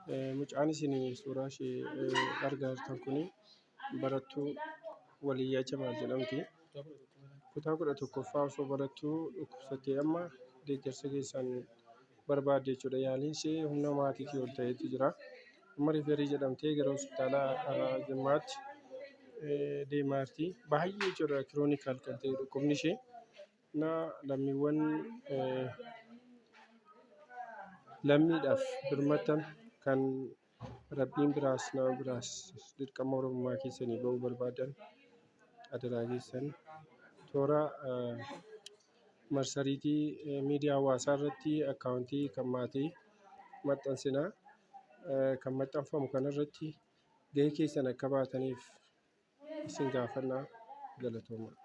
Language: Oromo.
Mucaan isin suuraa ishee argaa jirtan kun barattuu Waliyyaa Jamaal jedhamti. Kutaa 11ffaa osoo barattuu dhukkubsattee amma deeggarsa keessan barbaaddi jechuudha. Yaaliin ishee humna maatiitii ol ta'eetu jira. Amma riiferii jedhamtee gara hospitaala Jimmaatti deemaa jirti. Baay'ee jechuudha kiroonikaal kan ta'e dhukkubni ishee. Na lammiiwwan lammiidhaaf birmattan kan Rabbiin biraas nama biraas dirqama Oromummaa keessanii ba'uu barbaadan adaraa keessan toora marsariitii miidiyaa hawaasaa irratti akkaawuntii kan maatii maxxansina. Kan maxxanfamu kanarratti gahee keessan akka baataniif isin gaafanna galatoomaa.